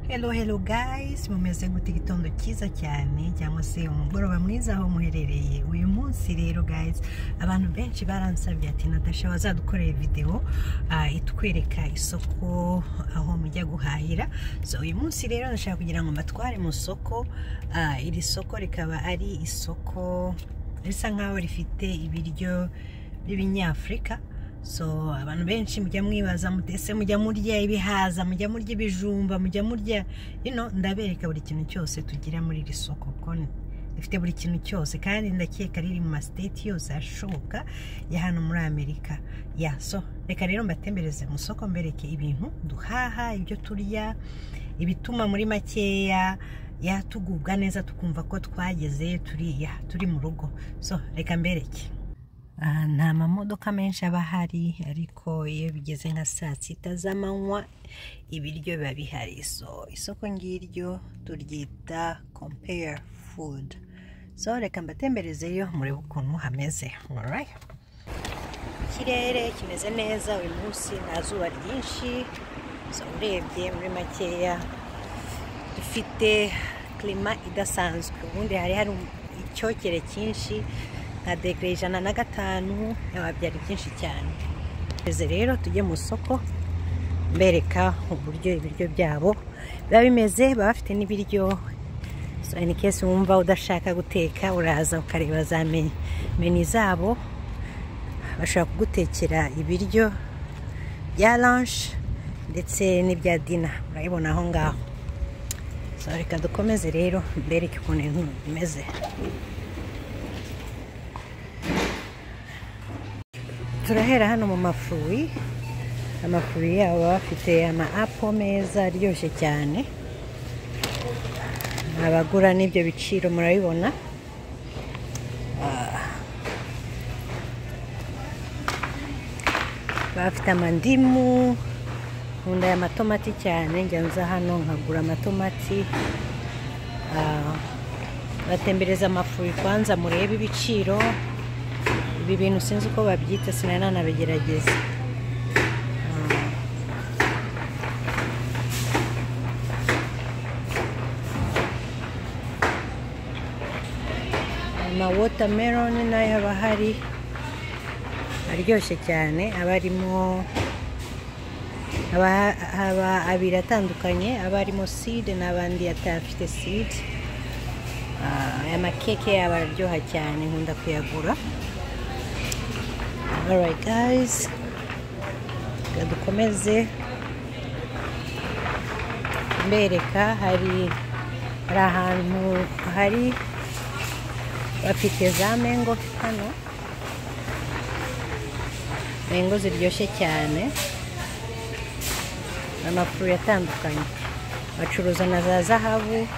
Hello hello guys, mumeze gute? Igitondo cyiza cyane cyangwa se umugoroba mwiza aho muherereye. Uyu munsi rero guys, abantu benshi baransabye ati Natasha wazadukorera video itwereka isoko aho mujya guhahira. So uyu munsi rero ndashaka kugira ngo mbatware mu soko. Iri soko rikaba ari isoko risa nkaho rifite ibiryo by'ibinyafurika. So abantu benshi mujya mwibaza mutese mujya murya ibihaza, mujya murya ibijumba, mujya murya ndabereka buri kintu cyose tugira muri iri soko, kuko rifite buri kintu cyose kandi ndakeka riri mu ma state yose ashoboka ya hano muri Amerika. Ya so reka rero mbatembereze mu soko mbereke ibintu duhaha, ibyo turya, ibituma muri makeya ya tugubwa neza tukumva ko twageze turi mu rugo. So reka mbereke. Nta mamodoka menshi aba ahari, ariko iyo bigeze nka saa sita z'amanywa ibiryo biba bihari. So isoko ngiryo turyita Compare Food. So reka mbatemberezeyo murebe ukuntu hameze. Alright. Ikirere kimeze neza uyu munsi, nta zuba ryinshi. So urebye muri makeya dufite klima idasanzwe. Ubundi hari hari icyokere cyinshi nka degere 105, byari byinshi cyane. Eze rero tujye mu soko mbereka uburyo ibiryo byabo biba bimeze. Baba bafite n'ibiryo, so in case wumva udashaka guteka uraza ukareba za menu zabo, bashobora kugutekera ibiryo bya lunch ndetse n'ibya dinner, urabibona aho ngaho. So reka dukomeze rero mbereke ukuntu ibintu bimeze. Turahera hano mu mafuri. Amafuri yabo bafite ama apple meza aryoshye cyane, abagura n'ibyo biciro murabibona. Bafite amandimu, nkunda aya matomati cyane, njya nza hano nkagura amatomati. Batembereza amafuri kwanza murebe ibiciro. Ibi bintu sinzi uko babyita, sinari nanabigerageza. Ama watermelon nayo aba ahari aryoshye cyane, aba arimo aba abiri atandukanye, aba arimo seed n'abandi atafite seed. Aya makeke aba araryoha cyane, nkunda kuyagura. Alright guys, dukomeze mbereka. Hari ahantu hari bafite za mango hano, mango ziryoshye cyane, amafuri atandukanye, bacuruza na za zahabu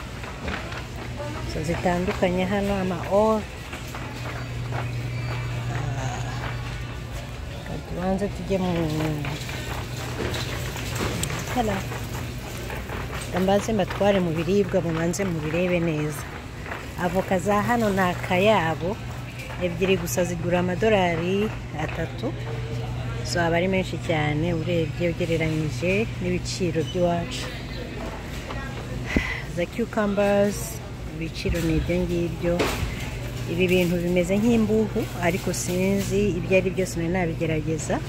zitandukanye hano, ama or. Tubanze tujye mu kala, mbanze mbatware mu biribwa, mubanze mubirebe neza. Avoka za hano ni akayabo, ebyiri gusa zigura $3. So aba ari menshi cyane urebye ugereranyije n'ibiciro by'iwacu. Za cucumbers ibiciro ni ibyo ngibyo. Ibi bintu bimeze nk'imbuhu ariko sinzi ibyo ari byo, sinari nabigerageza.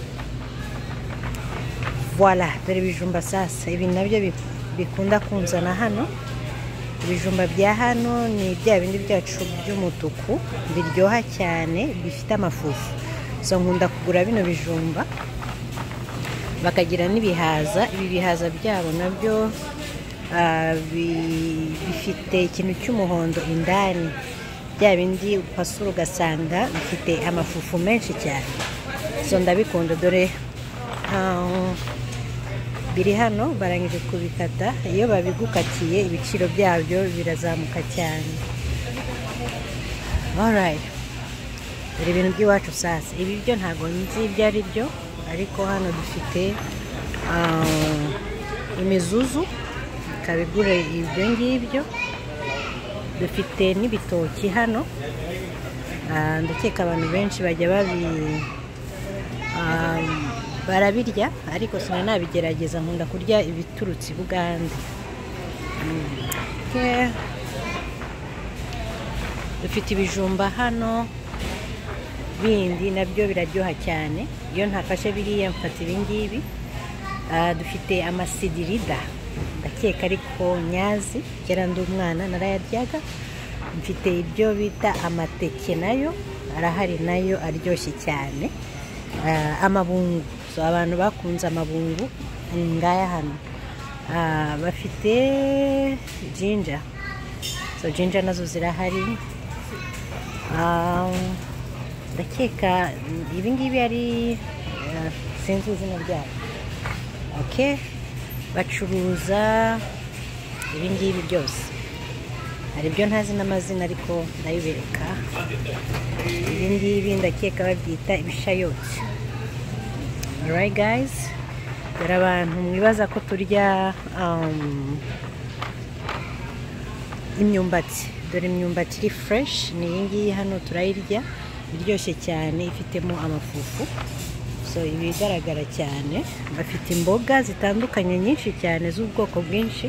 Voilà, dore ibijumba sasa. Ibi nabyo bikunda kunzana hano. Ibijumba bya hano ni bya bindi byacu by'umutuku biryoha cyane, bifite amafufu. So nkunda kugura bino bijumba, bakagira n'ibihaza. Ibi bihaza byabo nabyo bifite ikintu cy'umuhondo indani, bya bindi upasura ugasanga bifite amafufu menshi cyane. So ndabikunda. Dore biri hano barangije kubikata, iyo babigukatiye ibiciro byabyo birazamuka cyane. Alright, dore ibintu by'iwacu sasa. Ibi byo ntago nzi ibyo ari byo, ariko hano dufite imizuzu ikabigura ibyo ngibyo. Dufite n'ibitoki hano, ndakeka abantu benshi bajya barabirya, ariko sinanabigerageza, nkunda kurya ibiturutse i Bugande. Okay. Dufite ibijumba hano bindi nabyo biraryoha cyane. Iyo ntafashe biriya mfata ibingibi. Dufite amasidirida, ndakeka ariko nyazi, kera ndi umwana narayaryaga. Mfite ibyo bita amateke, nayo arahari, nayo aryoshye cyane. Amabungu, so abantu bakunze amabungu ngaya hano. Bafite ginger, so ginger nazo zirahari. Ndakeka ibingibi ari sinzi izina ryabo. Okay, bacuruza ibingibi byose, hari ibyo ntazi n'amazina ariko ndabibereka. Ibingibi ndakeka babyita ibishayoti. Alright guys, dore abantu mwibaza ko turya imyumbati. Dore imyumbati iri fresh, ni iyi ngiyi hano turayirya, iryoshye cyane, ifitemo amafufu. So ibigaragara cyane, bafite imboga zitandukanye nyinshi cyane z'ubwoko bwinshi.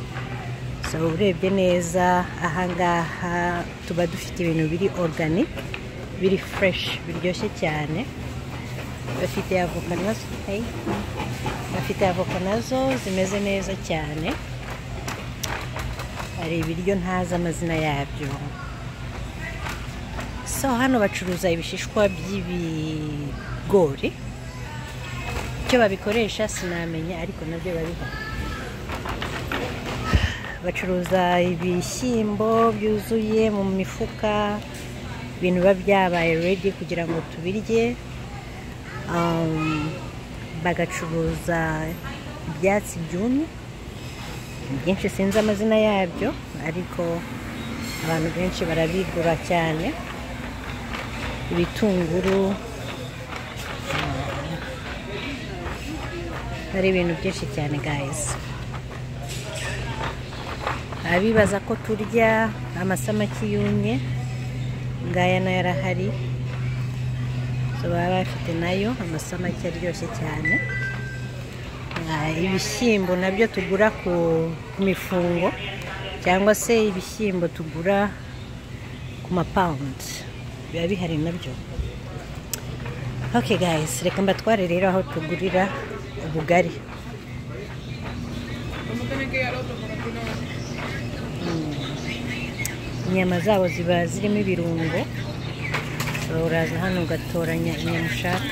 So urebye neza ahangaha tuba dufite ibintu biri organic, biri fresh, biryoshye cyane. Bafite avoka nazo, hey. Bafite avoka nazo zimeze neza cyane. Hari ibiryo ntazi amazina yabyo. So hano bacuruza ibishishwa by'ibigori, icyo babikoresha sinamenya ariko nabyo babiha. Bacuruza ibishyimbo byuzuye mu mifuka, ibintu biba byabaye ready kugira ngo tubirye. Bagacuruza ibyatsi byumye byinshi, sinzi amazina yabyo ariko abantu benshi barabigura cyane. Ibitunguru, hari ibintu byinshi cyane guys. Abibaza ko turya amasamaki yumye, ngaya nayo arahari. So baba bafite nayo amasamaki aryoshye cyane. Ibishyimbo nabyo tugura ku mifungo, cyangwa se ibishyimbo tugura ku mapawundi, biba bihari nabyo. Okay guys, reka mbatware rero aho tugurira ubugari. Inyama zabo ziba zirimo ibirungo, uraza hano ugatoranya inyama ushaka.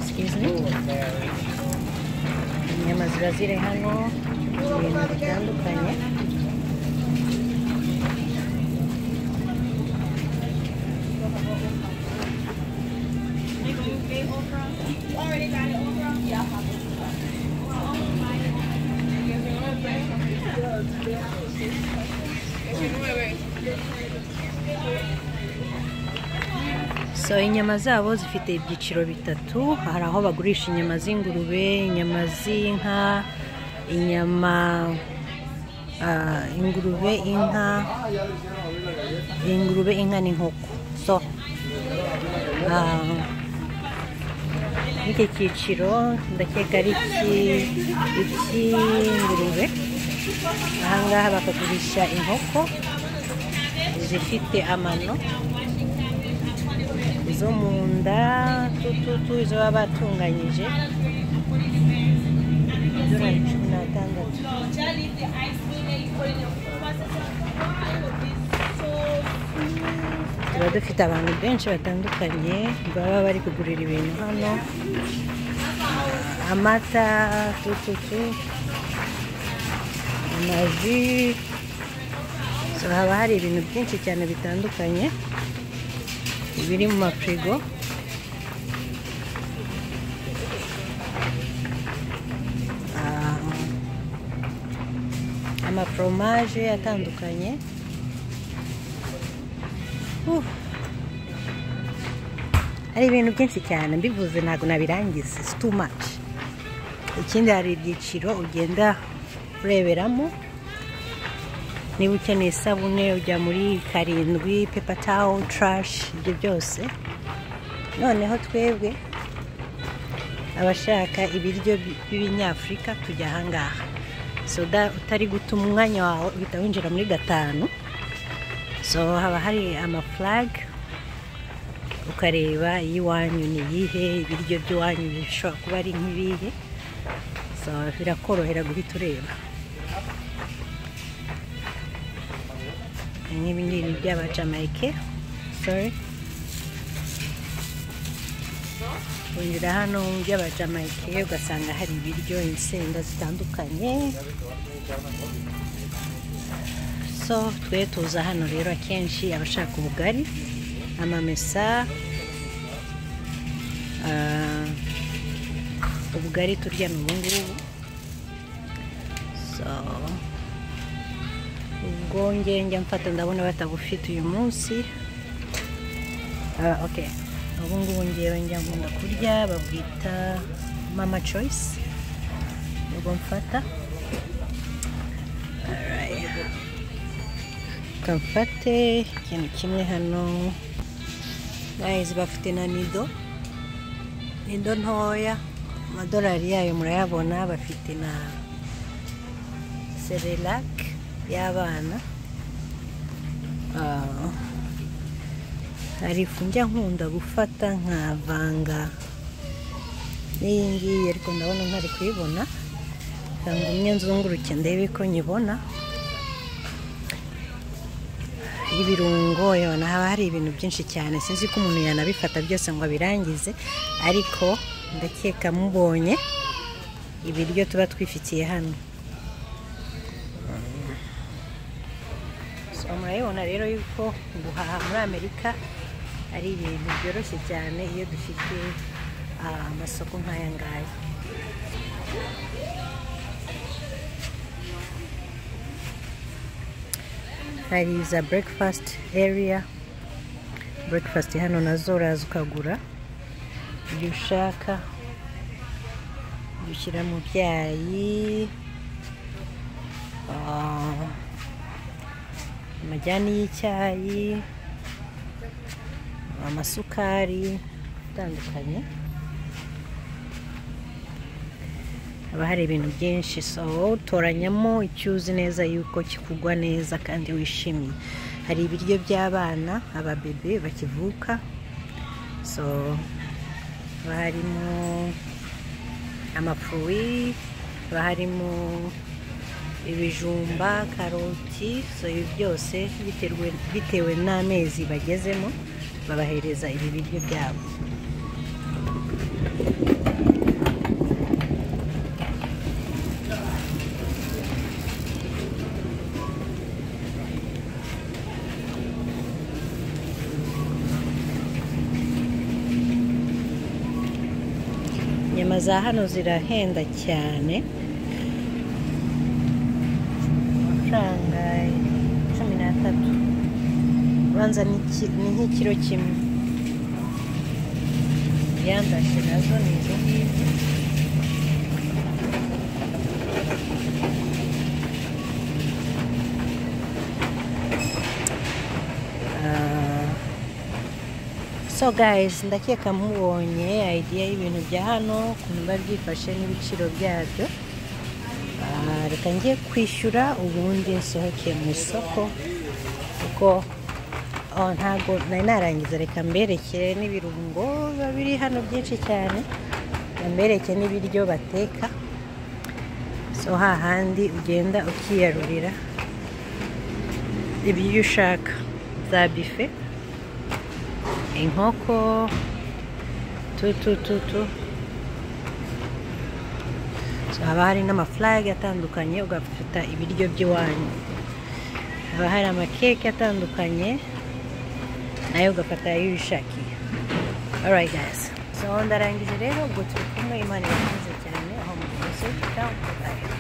Excuse me. Inyama ziba ziri hano, ibintu bitandukanye. So inyama zabo zifite ibyiciro bitatu. Hari aho bagurisha inyama z'ingurube, inyama z'inka, inyama ingurube, inka, ingurube, inka n'inkoko. So iki cyiciro ndakeka ari icy'ingurube. Ahangaha bakagurisha inkoko zifite amano, izo mu nda, tututu, izo baba batunganyije. $16. Tuba dufite abantu benshi batandukanye baba bari kugurira ibintu hano, amata, tututu, amaji. So haba hari ibintu byinshi cyane bitandukanye biri mu mafrigo. Amafromaje atandukanye. Hari ibintu byinshi cyane, mbivuze ntabwo nabirangiza, it's too much. Ikindi hari ibyiciro ugenda ureberamo. Niba ukeneye isabune ujya muri 7, paper towel, trash, ibyo byose. Noneho twebwe Abashaka ibiryo by'ibinyafurika tujya ahangaha. So utari guta umwanya wawe uhita winjira muri 5. So haba hari ama flag, ukareba iwanyu ni iyihe, ibiryo by'iwanyu bishobora kuba ari nk'ibihe. So birakorohera guhita ureba. Nk'ibi ngibi ni iby'abajamayike. Sorry. Winjira hano mu by'abajamayike ugasanga hari ibiryo, insenda zitandukanye. So twe tuza hano rero akenshi abashaka ubugari, amamesa, ubugari turya ni ubungubu. So ubwo njya mfata, ndabona batabufite uyu munsi. Okay. Ubu ngubu ngewe njya nkunda kurya, babwita Mama Choice, ubwo mfata. Kamfate ikintu kimwe hano. Guys, bafite na nido ntoya, amadolari yayo murayabona. Bafite na Cerelac y'abana. Hari ifu njya nkunda gufata nkavanga n'iyi ngiyi, ariko ndabona ntari kuyibona. Ngumye nzunguruke ndebe ko nyibona. Ibirungo yabona haba hari ibintu byinshi cyane, sinzi ko umuntu yanabifata byose ngo abirangize, ariko ndakeka mubonye ibiryo tuba twifitiye hano. So murabibona rero yuko guhaha muri Amerika ari ibintu byoroshye cyane iyo dufite amasoko nk'aya ngaya. Hari za breakfast area, breakfast hano nazo uraza ukagura ibyo ushaka, ushyira mu byayi, amajyani y'icyayi, amasukari atandukanye. Haba hari ibintu byinshi, so utoranyamo icyo uzi neza yuko kikugwa neza kandi wishimiye. Hari ibiryo by'abana, ababebe bakivuka, so haba harimo amafruwi, haba harimo ibijumba, karoti. So ibi byose bitewe n'amezi bagezemo babahereza ibi biryo byabo. Inyama za hano zirahenda cyane, amafaranga 13, ubanza ni nk'ikiro kimwe. Yandashe nazo ni izo ngizo. So guys, ndakeka mubonye idea y'ibintu bya hano ukuntu biba byifashe n'ibiciro byabyo. Reka ngiye kwishyura ubundi nsohoke mu isoko, kuko ntago nari narangiza. Reka mbereke n'ibirungo biba biri hano byinshi cyane, mbereke n'ibiryo bateka. So hahandi ugenda ukiyarurira ibyo ushaka, za buffet, inkoko, tu. So haba hari n'amaflag atandukanye, ugafata ibiryo by'iwanyu. Haba hari amakeke atandukanye nayo ugafata ayo wishakiye. Alright guys, so ndarangije rero, ubwo turi kumwe. Imana ibakomeze cyane aho mugeze. Ciao, bye.